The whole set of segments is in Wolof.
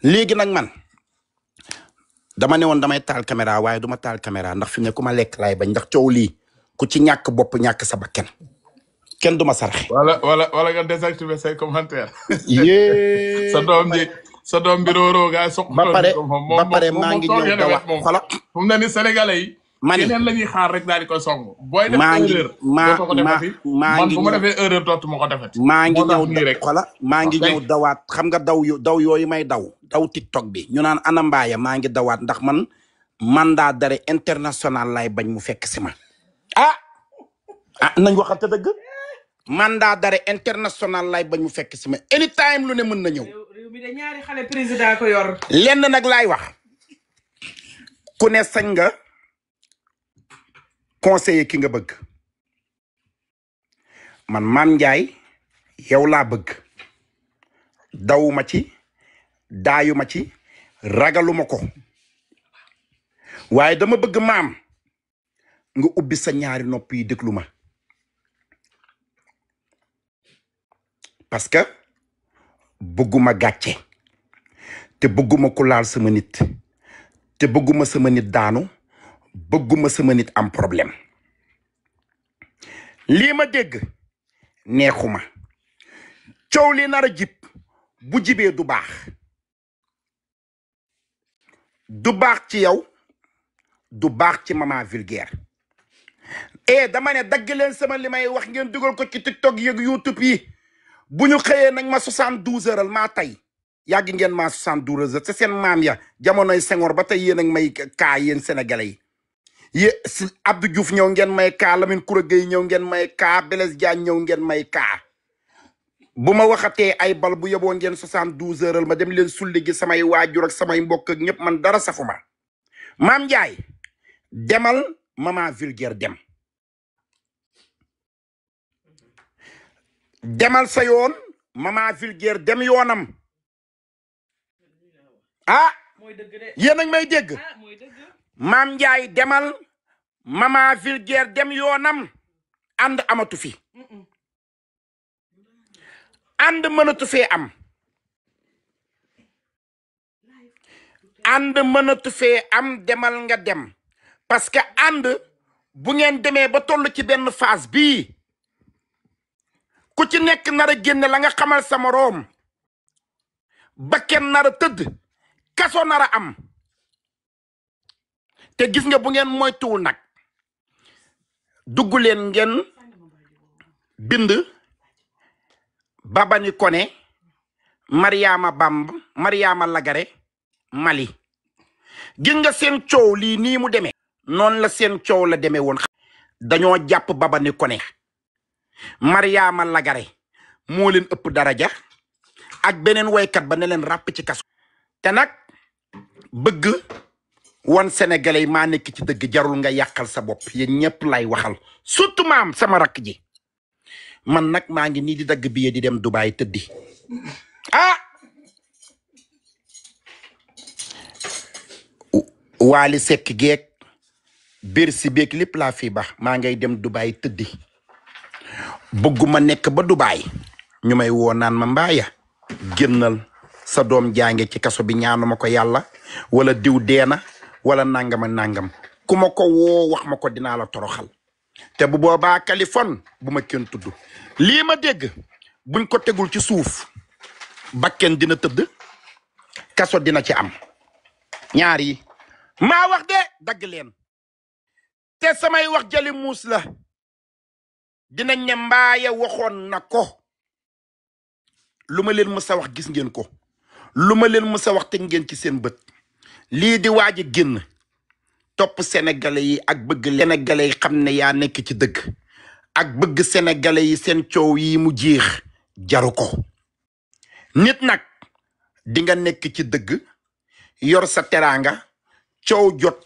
léegi nag man dama ne woon damay taal caméra waaye duma taal caméra ndax fi mu ne ku ma lekk laay bañ ndax coow lii ku ci ñàkk bopp ñàkk sa bakkan kenn du ma saraxe. wala nga désactiver say commentaire. yee sa doom bi rooroo gaa soq. ba pare maa ngi ñëw dawaat xola fu mu ne ni sénégalais yi. ma ni keneen la ñuy xaar rek daal di koy song. booy def maa ngi erreur. maa dootoo ko defati. maa man ngi bu ma ñëw defee erreur dootuma ko defati. maa ngi moo tax ñëw nii rek. xola maa ngi ñëw dawaat xam nga daw yooyu may daw TikTok bi ñu naan ana mbaaya maa ngi dawaat ndax man mandat d'arrêt international lay bañ mu fekk si ma ah nañ waxante dëgg mandat d'arrêt international lay bañ mu fekk si ma anytime lu ne mën na ñëw. réew mi de ñaari xale président ko yor. lenn nag laay wax ku ne sañ nga conseiller ki nga bëgg man Mame Ndiaye yow laa bëgg dawuma ci daayuma ci ragaluma ko waaye dama bëgg maam nga ubbi sa ñaari nopp yi déglu ma parce que bëgguma gàcce te bëgguma ku laal sama nit te bëgguma sama nit daanu bëgguma sama nit am problème lii ma dégg neexuma coow li nar a jib bu jibee du baax ci yow du baax ci Maman Vulgaire dama ne dagg leen sama li may wax ngeen dugal ko ci TikTok yeeg YouTube yi bu ñu xëyee nañ ma 72 heures maa tey yàgg ngeen maa 72 heures te seen maam ya jamonoy Senghor ba tey yéen ak may kaa yéen sénégalais yi si Abdou Diouf ñëw ngeen may kaa Lamine Koura Gueye ñëw ngeen may kaa Blaise Diagne ñëw ngeen may kaa bu ma waxatee ay bal bu yeboo ngeen 72 heures ma dem leen sulli gi samay waajur ak samay mbokk ak ñëpp man dara safuma Mame Ndiaye demal Maman Vulgaire demal sa yoon Maman Vulgaire dem yoonam yéen a ngi may dégg Mame Ndiaye demal Maman Vulgaire dem yoonam ànd amatu fi ànd mënatu fee am ànd mënatu fee am demal nga dem parce que ànd bu ngeen demee ba toll ci benn phase bii ku ci nekk nar a génne la nga xamal sa moroom ba kenn nar a tëdd kaso nar a am te gis nga bu ngeen moytuwul nag dugg leen ngeen bind Babani Koné Mariama Lagare Mali gis nga seen coow lii nii mu demee noonu la seen coow la demee woon dañoo jàpp Babani Koné Mariama Lagare moo leen ëpp daraja ak beneen waykat ba ne leen ràpp ci kaso te nag bëgg wan sénégalais yi maa nekk ci dëgg jarul nga yàqal sa bopp yéen ñëpp lay waxal surtout maam sama rakk ji man nag maa ngi nii di dagg billet di dem Dubaay tëddi Waali Sekk geek Bercy beek lépp laa fi baax maa ngay dem Dubaay tëddi bëgguma nekk ba Dubaay ñu may woo naan ma mbaaya génnal sa doom jànge ci kaso bi ñaanuma ko yàlla wala diw deena wala nangam ku ma ko woo wax ma ko dinaa la toroxal te bu boobaa Californie bu ma kenn tudd lii ma dégg buñ ko tegul ci suuf bakken dina tëdd kaso dina ci am ñaar yi maa wax de dagg leen te samay wax jali muus la dinañ ne mbaaya waxoon na ko lu ma leen mës a wax gis ngeen ko lu ma leen mës a wax teg ngeen ci seen bët lii di waaj a génn topp sénégalais yi ak bëgg sénégalais yi xam ne yaa nekk ci dëgg ak bëgg sénégalais yi seen coow yi mu jeex jaru ko nit nag di nga nekk ci dëgg yor sa teraanga coow jot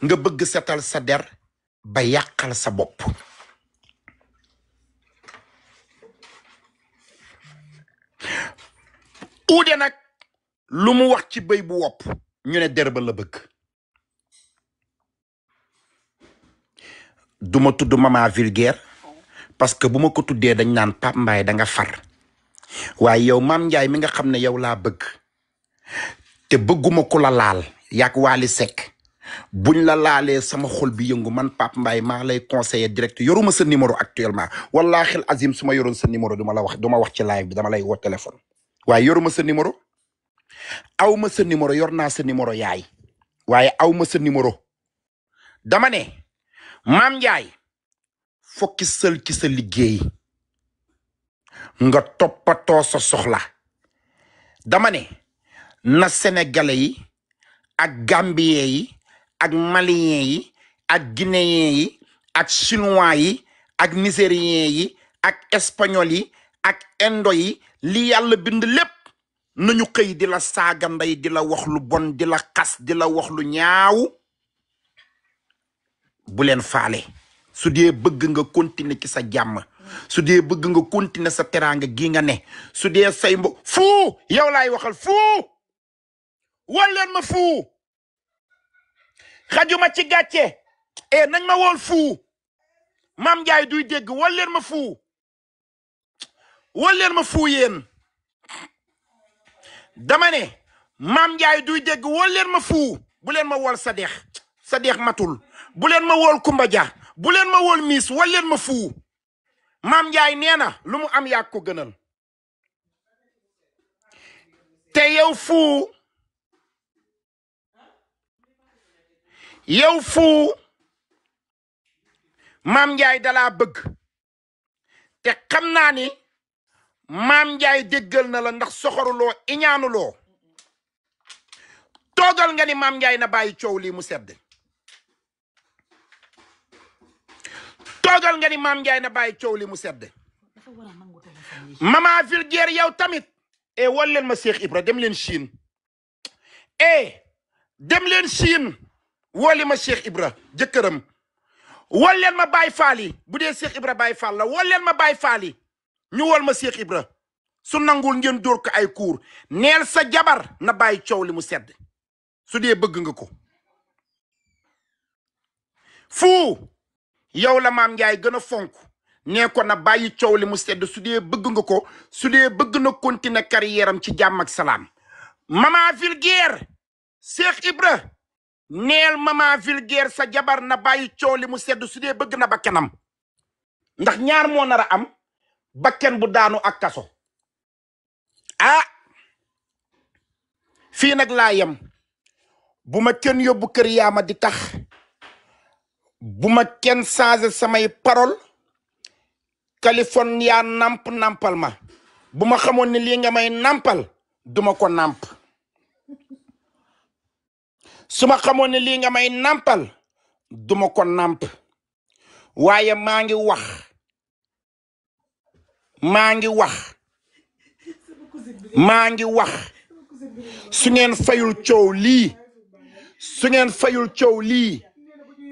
nga bëgg setal sa der ba yàqal sa bopp uude nag lu mu wax ci bëy bu wopp ñu ne der ba la bëgg duma tudd Maman Vulgaire parce que bu ma ko tuddee dañ naan Pape Mbaye da nga far waaye yow Mame Ndiaye mi nga xam ne yow laa bëgg te bëgguma ku la laal yaak Wally Seck buñ la laalee sama xol bi yëngu man Pape Mbaye maa lay conseiller direct yoruma sa numéro actuellement wallahi azim su ma yoroon sa numéro duma wax ci live bi dama lay woo téléphone waaye yoruma sa numéro awma sa numéro yor naa sa numéro yaay waaye awma sa numéro dama ne Mame Ndiaye fokki sël ci sa liggéey nga toppatoo sa soxla dama ne na sénégalais yi ak gambien yi ak malien yi ak guinéen yi ak chinois yi ak nigérien yi ak espagnol yi ak indo yi li yàlla bind lépp nañu xëy di la saaga ndey di la wax lu bon di la xas di la wax lu ñaaw bu leen faale su dee bëgg nga continuer ci sa jàmm su dee bëgg nga continuer sa teraanga gi nga ne su dee say fuu yow laay waxal fuu wal leen ma fuu xajuma ci gàcce nañ ma wool fuu Mame Ndiaye duy dégg wal leen ma fuu yéen dama ne Mame Ndiaye duy dégg wal leen ma fuu bu leen ma wool Sadex matul bu leen ma wool Kumba Dia bu leen ma wool Miss wal leen ma fuu Mame Ndiaye nee na lu mu am yaa ko gënal te yow fuu Mame Ndiaye dalaa bëgg te xam naa ni Mame Ndiaye déggal na la ndax soxoruloo iñaanuloo toogal nga ni Mame Ndiaye na bàyyi coow lii mu sedd toogal nga ni Mame Ndiaye na bàyyi coow lii mu sedd Mama Vulgaire yow tamit wol leen ma Cheikh Ibra dem leen Chine dem leen Chine woli ma Cheikh Ibra jëkkëram wol leen ma Baye Fall yi bu dee Cheikh Ibra Baye Fall la wol leen ma Baye Fall yi ñu wol ma Cheikh Ibra su nangul ngeen dóor ko ay kuur neel sa jabar na bàyyi coow li mu sedd su dee bëgg nga ko fu yow la Mame Ndiaye gën a fonk nee ko na bàyyi coow li mu sedd su dee bëgg nga ko su dee bëgg na continuer carrière am ci jàmm ak salaam Mama Vulgaire Cheikh Ibra neel Mama Vulgaire sa jabar na bàyyi coow li mu sedd su dee bëgg na bakkenam ndax ñaar moo nar a am bakken bu daanu ak kaso fii nag laa yem bu ma kenn yóbbu kër yaama di tax bu ma kenn changé samay parole California nampal ma bu ma xamoon ne lii nga may nampal duma ko namp su ma xamoon ne lii nga may nampal duma ko namp waaye maa ngi wax su ngeen fayul coow lii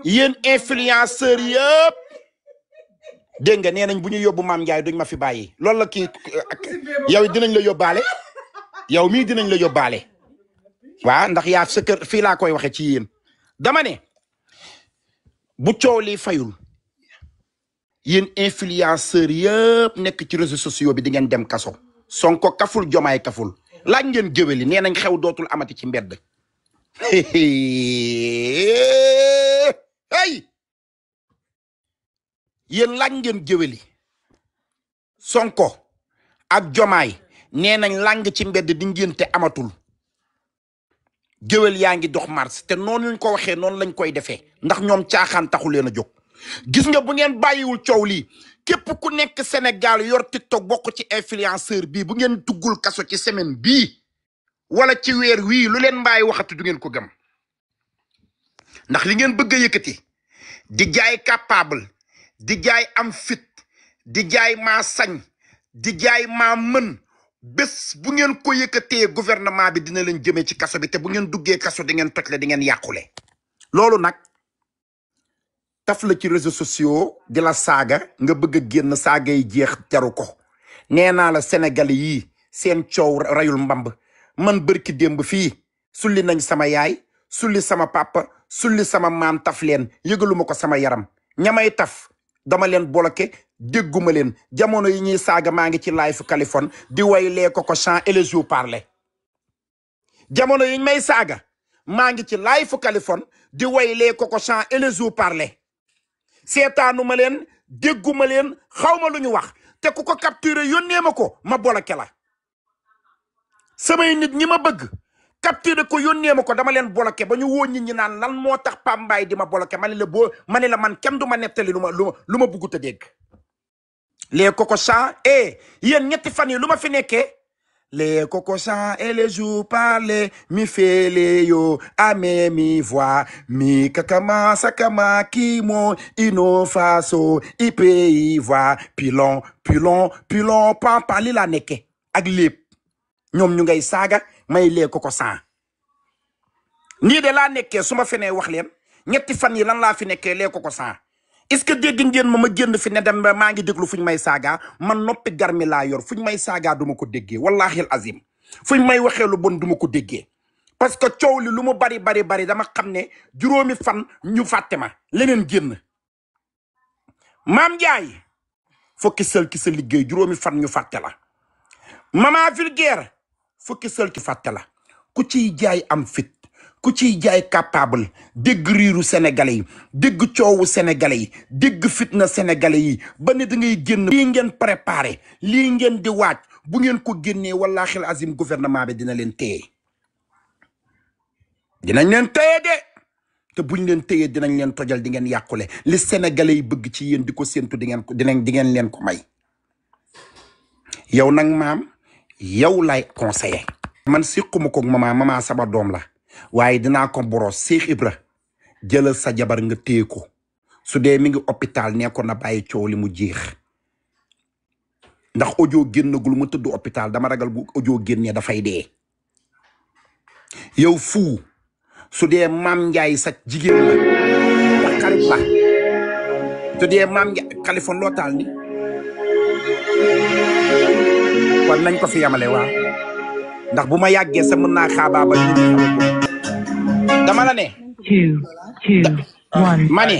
yéen influenceur yëpp dégg nga nee nañ bu ñu yóbbu Mame Ndiaye duñ ma fi bàyyi loolu la kii yow dinañ la yóbbaale yow mii dinañ la yóbbaale waaw ndax yaa sa kër fii laa koy waxe ci yéen dama ne bu coow lii fayul yéen influenceur yëpp nekk ci réseaux sociaux bi di ngeen dem kaso Sonko kaful Jomaay kaful laaj ngeen géwéli nee nañ xew dootul amati ci mbedd hey yéen laaj ngeen géwéli Sonko ak Jomaay nee nañ lang ci mbedd di ngénte amatul géwél yaa ngi dox mars te noonu lañ ko waxee noonu lañ koy defee ndax ñoom caaxaan taxu leen a jóg gis nga bu ngeen bàyyiwul coow lii képp ku nekk Sénégal yor TikTok bokk ci influenceur bii bu ngeen duggul kaso ci semaine bii wala ci weer wii lu leen mbaay waxatu du ngeen ko gëm ndax li ngeen bëgg a yëkkati di jaay capable di jaay am fit di jaay maa sañ di jaay maa mën bés bu ngeen ko yëkkatee gouvernement bi dina leen jëmee ci kaso bi te bu ngeen duggee kaso di ngeen tojle di ngeen yàqule loolu nag taf la ci réseaux sociaux di la saaga nga bëgg a génn saaga yi jeex teru ko nee naa la Sénégalais yii seen coow rayul mbamb man bërki démb fii sulli nañ sama yaay sulli sama papa sulli sama maam taf leen yëgaluma ko sama yaram ñamay taf dama leen bloqué dégguma leen jamono yi ñuy saaga maa ngi ci live Californie di way lee ko chant et les jours parler jamono yiñ may saaga maa ngi ci live fu Californie di way les cocochants et les jours-parlés seetaanu ma leen dégguma leen xawma lu ñu wax te ku ko capturé yónnee ma ko ma bloqué la samay nit ñi ma bëgg capturé ko yónnee ma ko dama leen bloqué ba ñu woo nit ñi naan lan moo tax Pape Mbaye di ma bloqué ma ne la man kenn du ma nettali lu ma bëggut a dégg les cocochants yéen ñetti fan yi lu ma fi nekkee les cocochants et les jours-parlés mi fele yo ame mi voix mi kakama sakama kimo ino faso ipe y voix pilon pampa li la nekke ak lépp ñoom ñu ngay saaga may les cocochants nii de laa nekkee su ma fenee wax leen ñetti fan yi lan laa fi nekkee les cocochants est-ce que dégg ngeen ma génn fi ne dem maa ngi déglu fuñ may saaga man noppi garmi laa yor fuñ may saaga duma ko déggee wallahi al azim fuñ may waxee lu bon duma ko déggee parce que coow li lu mu bari dama xam ne juróomi fan ñu fàtte ma leneen génn Maam Njaay fokki sël ki sa liggéey juróomi fan ñu fàtte la Mama Vulgaire fokki sël ki fàtte la ku ciy jaay am fit ku ciy jaay capable dégg riiru sénégalais yi dégg coowu sénégalais yi dégg fitna sénégalais yi ba ne da ngay génn lii ngeen préparé lii ngeen di waaj bu ngeen ko génnee wallaahi al azim gouvernement bi dina leen téye dinañ leen téye de te buñ leen téye dinañ leen tojal di ngeen yàqule li sénégalais yi bëgg ci yéen di ko séntu di ngeen leen ko may yow nag maam yow lay conseiller man siquma ko mama sama doom la waaye dinaa ko boros Cheikh Ibra jëlal sa jabar nga téye ko su dee mi ngi hôpital nee ko na bàyyi coow li mu jeex ndax audio génnagul mu tëdd hôpital dama ragal bu audio génnee dafay dee yow fu su dee Maam Njaay sa jigéen la ndax xarit la su dee Maam Njaay Californie loo taal ni kon nañ ko fi yamale waa ndax bu ma yàggee sa mën naa xaabaaba dama la ne 2, 1. ma ne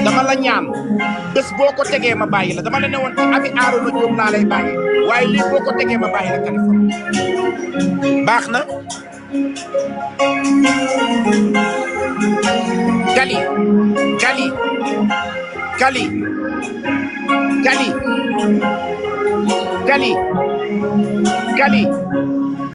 dama la ñaan bés boo ko tegee ma bàyyi la dama la ne woon ci abi Arouna Diop laa lay bàyyi waaye lii boo ko tegee ma bàyyi la Californie baax na Kali